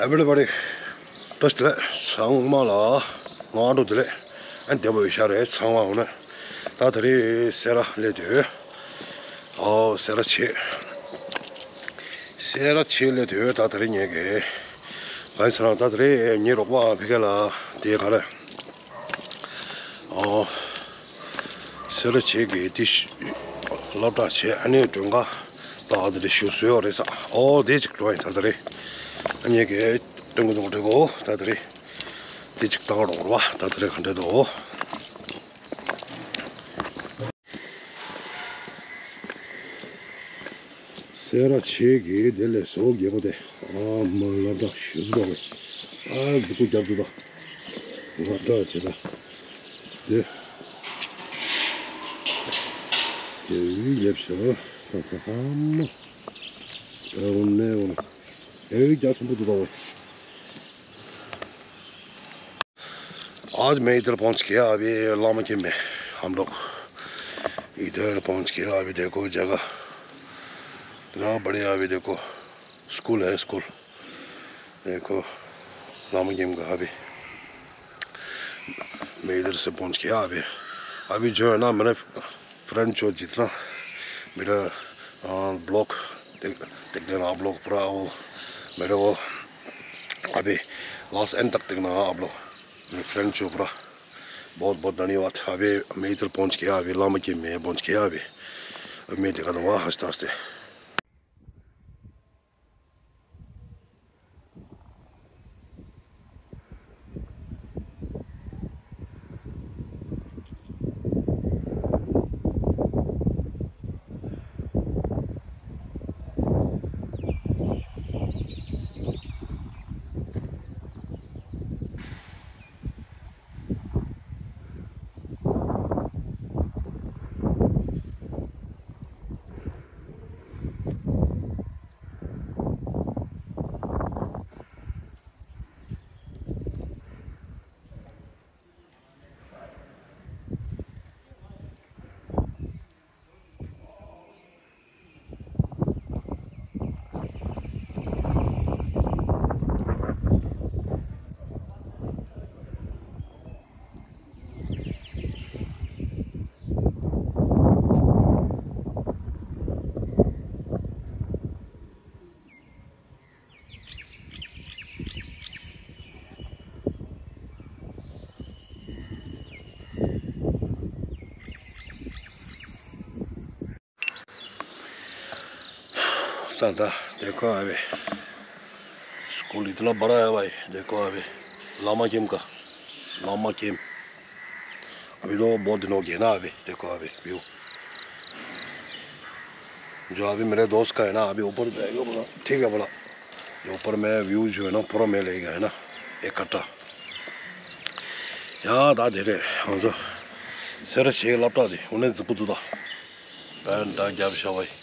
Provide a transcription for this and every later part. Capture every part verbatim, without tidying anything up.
བློ་བ་རེད། བཀྲ་ཤིས་བདེ་ལེགས་ཚང་མ་ལ། ང་འགྲོ་བདེ་ལེགས། ཨ་བདེ་པོ་ཡོད་ཤག་རེད་ཚང་མ། འོ་ན་ད་དེ་རིང་སེ་ར་སླེབས་དུས། ཨོ་སེ་ར་བྱེས། སེ་ར་བྱེས་སླེབས་དུས་ད་དེ་རིང་ངེད་ཀྱི། གང་ཡིན་ཟེར་ན་ད་དེ་རིང་ངའི་རོགས་པ་ཕ་གི་ལ་དེ་ག་རེ། ཨོ། སེ་ར་བྱེས་ཀྱི་དེ་ཤ་སློབ་གྲྭ་བྱས། ཨ་ནི་མགྲོན་ཁང་དང་དེ་འདྲ་ཞུ་སྲོལ་ཡོད་རེད་ས། ཨོ་དེ་ཅིག་འགྲོ་ཡིན་ད་དེ་རིང་། ཨ་ངེད་ཀྱི་སྟོན་གི་འདུག་འགྲོ་གོ་ད་དེ་རིང་། དེ་ཅིག་ལྟ་ག་རོགས་རོགས་པ་ད་དེ་རིང་ག་འདྲ་འདུག་སེ་ར་བྱེས་ཀྱི་དེ་ལས་བཟོ་རྒྱལ་པོ་དེ། ཨ་མ་སློབ་གྲྭ་ཞུ་སྲོལ་ཡོད་རེད། ཨ་འཛུགས་སྐུ་རྒྱབ་འདུག་ད། སློབ་གྲྭ་བྱེས་ད། དེ། དེ་ཡིན་ལེབ་ཤོག་ཧ་ཧ་ཧ་མ། ཨ་འོ་ནས་འོ་ན། ཨེ་རྒྱ་ཆེན་པོ་འདུག་ད་འོ། आज मैं इधर पहुंच गया, अभी लामा के में हम लोग। इधर पहुंच गया, अभी देखो जगह इतना बढ़िया। अभी देखो स्कूल है, स्कूल। देखो लामा गेम का अभी। मैं इधर से पहुंच गया अभी। अभी जो है ना, मैंने फ्रेंड जो जितना मेरा ब्लॉग देख, देखने वाला ब्लॉग पूरा वो मेरे वो अभी लास्ट एंड तक देखना आप लोग। मेरे फ्रेंड जो पूरा बहुत बहुत धन्यवाद। अभी मैं इधर पहुंच गया, अभी लामा के में पहुंच गया अभी। अभी मैं दिखा दूंगा हंसते हंसते। ད་ད་དེ་ཁོ་ཨ་བེ། स्कूल इतना बड़ा है भाई, देखो अभी लामा गेम का, लामा गेम। अभी तो बहुत दिन हो गया ना, अभी देखो अभी व्यू। जो अभी मेरे दोस्त का है ना, अभी ऊपर जाएगा बोला, ठीक है बोला। ये ऊपर में व्यू जो है ना, पूरा मैं लेगा है ना, इकट्ठा। यहाँ दा दे रहे हम जो सर छे लपटा दे, उन्हें जब तो दा। ད་རྒྱབ་ཤ་བ་ཡི།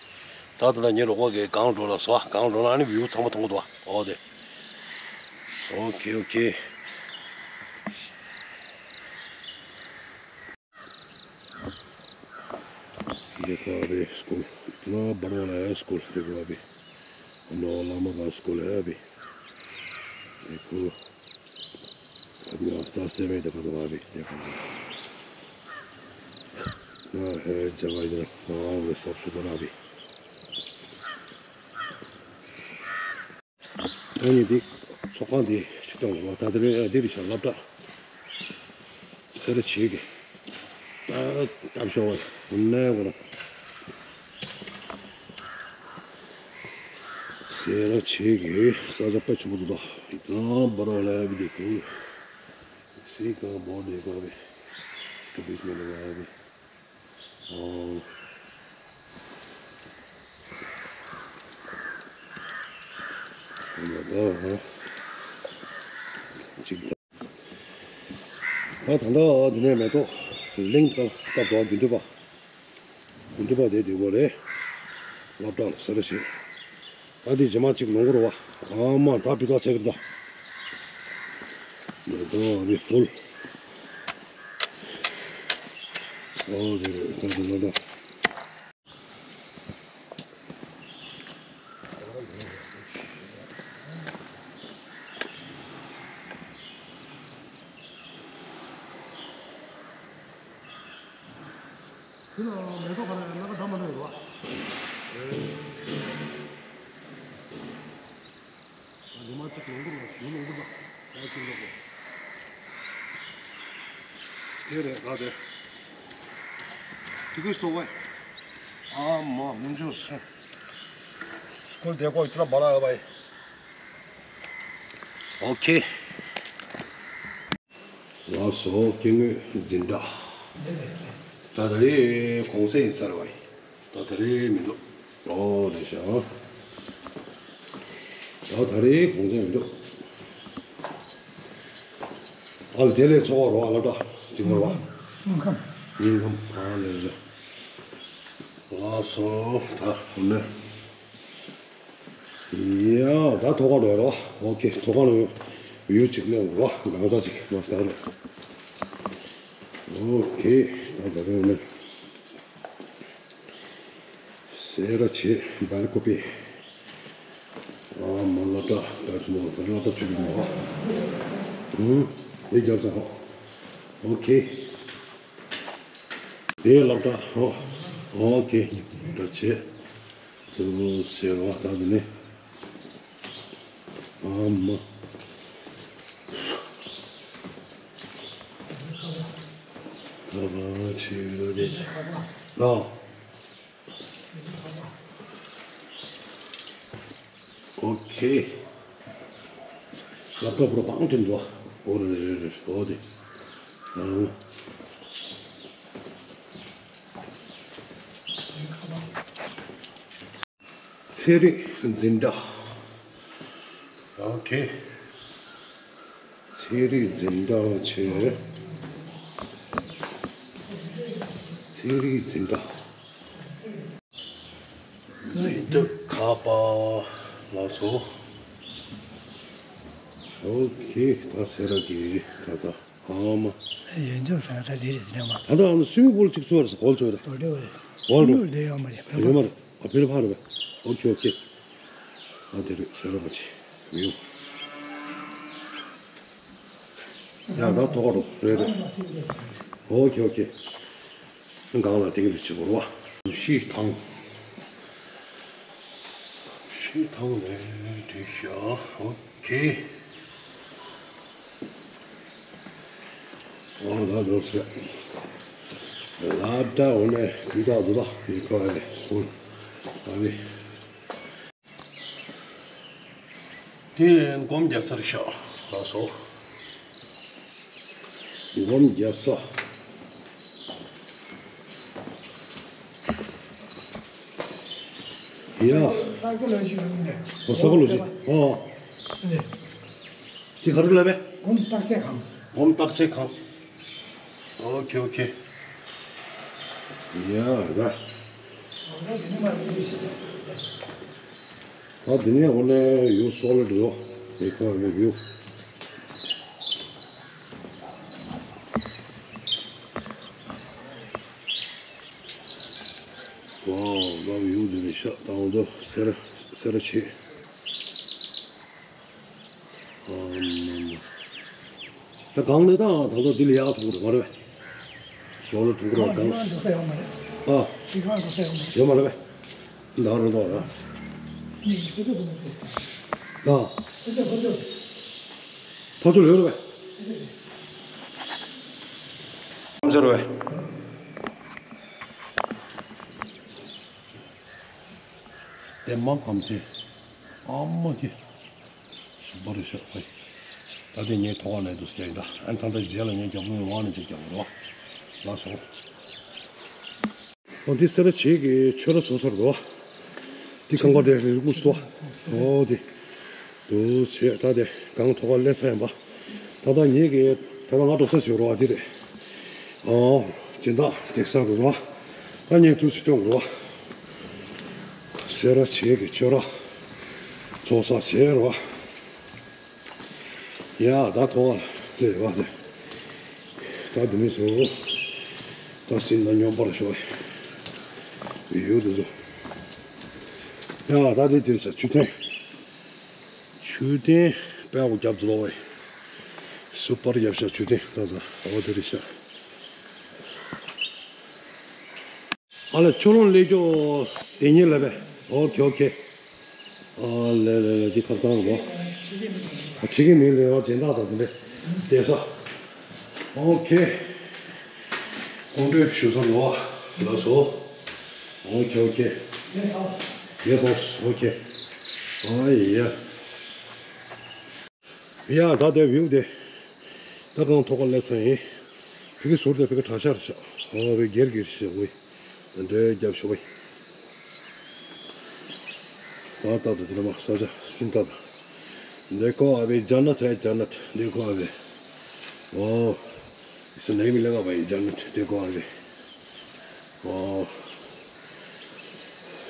ད་ད་ལ་ཉེ་རོགས་པ་གི་གང་འགྲོ་ལ་སོ་གང་འགྲོ་ལ་ཨ་ནི་བིའུ་ཚང་མ་མཐོང་གི་འདུག་ཨོ་དེ། ཨོ་ཁེ་ཨོ་ཁེ། देखो अभी स्कूल इतना बड़ा वाला है स्कूल। देखो अभी हम लोग लामा का स्कूल है अभी। देखो अभी आस्ते आस्ते में देखो तो अभी देखो। ང་ཧེ་ཇ་བ་ཡིན་ང་བའི་སབ་སུ་དོ་ན་བི། ཨ་ནི་འདི་ཚོགས་ཁང་འདི་ཆུ་དང་ལ་ད་དེ་རེད། འདི་རེད་ཤག་སློབ་གྲྭ་སེ་ར་བྱེས་ཀྱི་ད་སྟབས་ཤོག་བ་ནས་གོ་ན། སེ་ར་བྱེས་ཀྱི་ས་ཆ་དཔེ་ཆེན་པོ་འདུག་ད། ད་འབར་བ་ལ་བི་དེ་ཀུ། སེ་ཀ་བོ་ལེ་ཀ་བེ། ཀ་བེ་ཀ་ལེ་ཀ་བེ། ཨོ། ཨོ་ཡ་ད་ཧ། ཅིག་ད། ད་ད་ལྟ་འདི་ནས་མེ་ཏོག་གླིང་དཀར་སྟབས་དོ་དགེ་འདུན་པ། དགེ་འདུན་པ་དེ་དེ་གོ་རེད། སློབ་གྲྭ་ལ་ཟེར་རེ་བྱེད། ད་དེ་རྗེས་མ་གཅིག་ལོང་གོ་ར་བ། ཨ་མ་ད་བི་ད་ཚེ་གི་ད། མེ་ཏོག་ཨ་ནི་ཕུལ། ཨོ་དེ་རེད་ད་དེ་སློབ་གྲྭ། དེ་ལ་མེ་ཏོག་ག་ལ་སྣ་ཁ་འདྲ་མ་འདྲ་ཡོད་པ། ཉི་མ་གཅིག་ལོངས་སྐུར་བ་ཞུ་ལོངས་སྐུར་བ་ད་ཅིག་ལོག་གོ། དེ་རེད་ག་དེ། དེ་གོས་སོ་བས། ཨ་མ་མུན་ཆུང་སུ། སྐོར་དེ་ཀོ་ཁྱོད་ལ་བ་ལ་ཡོད་པ་ཡིན། ཨོ་ཁེ། ལགས་སོ། སྐྱེ་དངོས་འཛིན་གྲྭ། ད་ད་རེས་གུང་སེང་ཡིན་ས་རེད་བ་ཡིན། ད་ད་རེས་མི་འདུག་ཨོ་རེད་ཤག་ད་ད་རེས་གུང་སེང་མི་འདུག་ཨ་ལ་དེ་ལས་ཚོགས་པ་རོ་ཨ་ལ་འདྲ་ཅིག་མ་རོ། སྙིང་ཁམས། སྙིང་ཁམས་ཨ་ལས་རེད། ལགས་སོ། ད་འོ་ནས། ཡ། ད་ཐོག་ཁ་འགྲོ་རོགས། ཨོ་ཁེ། ཐོག་ཁ་ནས་ཡུལ་གཅིག་ནས་རོགས། གང་ཟག་ཅིག་མ་ཟ་རོགས། ཨོ་ཁེ། ད་ད་རེས་ནས་སེ་ར་བྱེས་སྦེལ་ཀོབ། ཨ་མ་ལ་ཏྲ་ད་ཚོ་མ་ཟ་ལ་ཏྲ་ཆུ་ལ་མ། ཨུ། འདི་རྒྱབ་ས་ཧོ། ཨོ་ཁེ། དེའི་སློབ་གྲྭ་ཧོ། ཨོ་ཁེ། འདྲ་བྱེད། དུ་ཟེར་བ་ད་དེ་ནི། ཨ་མ། ད་བ་ཆི་རོ་དེ། ཨ། ཨོ་ཁེ། ལག་པ་པུ་ར་བང་དྲན་འགྲོ། ཨོ་རེ་རེ་རེ་ཨོ་དེ། ཨང་། ཚན་རིག་འཛིན་གྲྭ། ཨོ་ཁེ། ཚན་རིག་འཛིན་གྲྭ་བྱས། ཚན་རིག་འཛིན་གྲྭ། འཛིན་གྲྭ་ཁ་པ་ལགས་སོ། ཨོ་ཁེ། ད་སེ་ར་གི་ད་ད་ཨ་མ། ཡན་ཆོད་ས་ད་དེ་རེད་ནས་མ། ད་ད་ཨ་ནི་སུའི་བུལ་གཅིག་ཚོ་རེད་གོལ་ཚོ་རེད། དོ་དེ་བ་རེད། གོལ་རེད། སུའི་བུལ་དེ་ཡོད་མ་རེད། ཡོད་མ་རེད། ཨ་ཕེ་ཕ་རེད་པས། ཨོ་ཁེ་ཨོ་ཁེ། ཨ་དེ་རེད་ཟེར་བ་ཅི་མི་ཡོང་། ཡ་ད་ཐོག་རོ་རེད་རེད། ཨོ་ཁེ་ཨོ་ཁེ། གང་ལ་དེང་དུ་བྱེད་དགོས་རོ། ཤི་ཐང་། ཤི་ཐང་ལས་དེ་ཤ་ཨོ་ཁེ། ཨོ་ལ་ལོ་སེ། ལ་ད་འོ་ནས་དུས་ད་དུ་ད་ཡི་ཁ་ཨ་ནས་སྐུལ། ཨ་ནི། དེ་སྒོམ་རྒྱག་ས་རེད་ཤག་ལགས་སོ། སྒོམ་རྒྱག་ས། ཡ། ས་ཀོ་ལོ་ཇི་ཡོད་ནས། ཨོ་ས་ཀོ་ལོ་ཇི། ཨོ། ནས། དེ་ག་རེ་ལབ་པས། སྒོམ་བརྟག་དཔྱད་ཁང་། སྒོམ་བརྟག་དཔྱད་ཁང་། ཨོ་ཁེ་ཨོ་ཁེ། ཡ་ར། ད་དེ་ནས་འོ་ནས་ཡུལ་སོག་ལ་འགྲོ། མི་ཁོ་རེ་ཡུལ། ཝའོ། ད་ཡུལ་འདི་ནས་ཤ་སྟག་འདུག་སེ་ར་སེ་ར་བྱེས། ཨ་མ་མ། ད་གང་ནས་ད་ད་ལྟ་འདི་ལ་ཡག་ཐུག་རེད་མ་རེད་པས། ཞོར་ལ་ཐུག་རོགས་གང་། ཨ། ཡོད་མ་རེད་པས། འདའ་རོགས་འདུག་ཨ། ཨ། ཕར་ཚུར་ཡོད་རེད་པས། ཚར་བས། དེ་མ་གམ་ཚེ། ཨ་མ་ཀི། སུ་པར་ཤོག་ཧོꯏ། ད་དེ་ངའི་ཐོག་ནས་དུ་སྐྱེལ་ཡིན་ད། ཨ་ད་ལྟ་རྗེས་ལ་ངའི་རྒྱབ་ལོགས་ནས་དབང་ནས་ཅིག་རྒྱབ་རོགས། ལགས་སོ། ཨོ་འདི་སེ་ར་བྱེས་ཀྱི་ཆོས་ར་ཚོགས་ས་རེད་པ། འདི་ཁང་པ་དེ་རེ་རེ་ཀུ་ཤི་ཏོ། ཨོ་འདི། འདུག་བྱས་ད་དེ་གང་ཐོག་ཁ་སླེབས་ས་ཡིན་པ། ད་ལྟ་ངེད་ཀྱི་ད་ལྟ་ང་འགྲོ་ས་ཞིག་རོ་བ་འདི་རེད། ཨོ། སྦྱིན་བདག་འདེགས་ས་རུ་རོ། ད་ངས་དུས་སུ་སྟོན་དགོས་རོ། སེ་ར་བྱེས་ཀྱི་ཆོས་ར་ཚོགས་ས་བྱེས་རོ། ཡ་ད་ཐོག་ལ་སླེབས་པ་དེ། ད་འདི་ནས་བཟུང་། ད་སེམས་ན་སྙོམས་པར་ཞོག་ཡོད་དུ་འདུག་ཡ་ད་དེ་དེར་ས་ཆུ་ཐེན། ཆུ་ཐེན་དཔལ་འོ་རྒྱབ་ཏུ་ལོག་བས། སུ་པར་རྒྱབ་ཤག་ཆུ་ཐེན་ད་ད་འོ་དེ་རེད་ཤག་ཨ་ལ་ཁྱོད་རང་སླེབས་ཀྱོ་དེ་ཉིད་ལ་བས། ཨོ་ཁེ་ཨོ་ཁེ། ཨ་ལེ་ལེ་ལེ་འདི་ཁར་ཚང་རོ། ཨ་ཕྱི་གི་མིང་ལས་བ་སྦྱིན་བདག་དང་དེ་འདྲ་བསྡད་ས། ཨོ་ཁེ། ཁོང་ཁྲོས་ཞུ་ས་རོ། ལགས་སོ། ཨོ་ཁེ་ཨོ་ཁེ། ཡེ་སོ་ཨོ་ཁེ། ཨ་ཡ། ཡ་ད་དེ་བིའུ་དེ། ད་གང་ཐོག་ཁ་སླེབས་ཚར་ཡིན། ཕ་གི་ཟུར་དེ་ཕ་གི་གྲྭ་ཤག་རེད་ཤག་ཨོ་བའི་སྒེར་གྱི་ཞེ་དགོས། འདྲེ་རྒྱབ་ཤོག་བའི། ཨ་ད་ད་དེ་ལ་མ་ས་ཆ་སིན་ད་ད། देखो अभी जन्नत है जन्नत। देखो अभी। वाह। इसे नहीं मिलेगा भाई जन्नत। देखो अभी। वाह।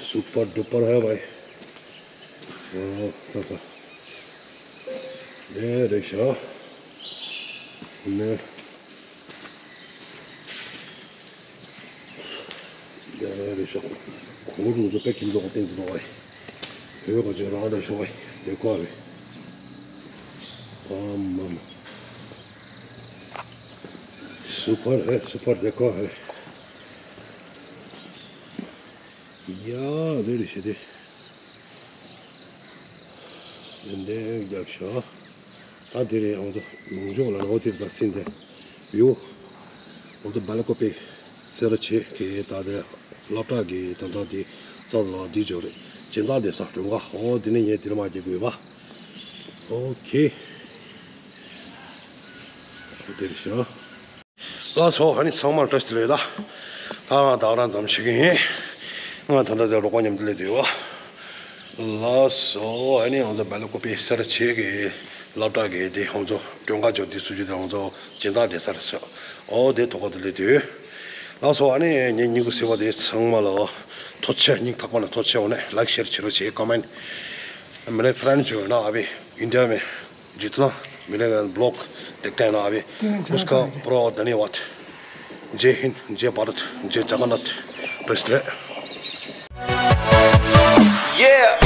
सुपर डुपर है भाई। वाह, ད་ད། ཨེ་རེད་ཤག་ནས། ཡ་རེད་ཤག་གོང་རུ་ཚོ་པེ་ཁྱིམ་ཚོགས་སྟེང་དུ་འགྲོ་བ་ཡིན། བོད་ག་ཚོད་རང་རེད་ཤག་བ་ཡིན། དེ་ཁོ་རེད། ཨ་མ་མ། སུ་པར་རེད། སུ་པར་དེ་ཁོ་རེད། ཡ་རེད་རེད་ཤག་དེ། འདི་འདྲའི་རྒྱབ་ཤག་ད་དེ་རིང་ང་ཚོ་ལུང་ཕྱོགས་ལ་ལོག་དེར་ད་སྲིན་དེ་ཡོ། ང་ཚོ་སྦེལ་ཀོབ་པེ་སེ་ར་བྱེས་ཀྱི་ད་དེ་སློབ་གྲྭ་གི་ད་ད་དེ་རྩ་ལ་དེ་ཅོ་རེད། སྦྱིན་བདག་དེ་ས་སྒྲོན་ག་ཨོ་དེ་ནས་ངས་དེར་མ་སྐྱེ་དགོས་པ། ཨོ་ཁེ། དེར་ཤག་ལགས་སོ། ཨ་ནི་ཚང་མར་བཀྲ་ཤིས་བདེ་ལེགས། ད་ད་ང་ད་ག་རང་མཚམས་བྱེད་ཀྱི་ཡིན། ང་ད་ལྟ་དེ་རོགས་པ་མཉམ་དུ་སླེབས་བསྡད་ཡོད། ལགས་སོ། ཨ་ནི་ང་ཚོ་སྦེལ་ཀོབ་པེ་སེ་ར་བྱེས་ཀྱི་སློབ་གྲྭ་གི་དེ་ང་ཚོ་སྒྲོན་ཁ་ཅོ་དེ་སུ་ཅུ་དེ་ང་ཚོ་སྦྱིན་བདག་སྡོད་ས་རེད་ཟེར། ཨོ་དེ་ཐོག་ཁ་དུ་སླེབས་བསྡད་ཡོད། ལགས་སོ། ཨ་ནི་ངའི་སྙིང་ཁུ་སེར་པོ་དེ་ཚང་མ་ལ་ཐུགས་རྗེ་ཆེ། སྙིང་ཐག་པ་ནས་ཐུགས་རྗེ་ཆེ། འོ་ནས་ལའིཀ་ཤེར་བྱེད་རོགས་བྱེད། ཀོ་མེན་ཊི། मेरे फ्रेंड जो है ना अभी इंडिया में जितना मिलेगा ब्लॉग देखते हैं ना अभी, उसका पूरा धन्यवाद। जय हिंद, जय भारत, जय जगन्नाथ। Translate. Yeah.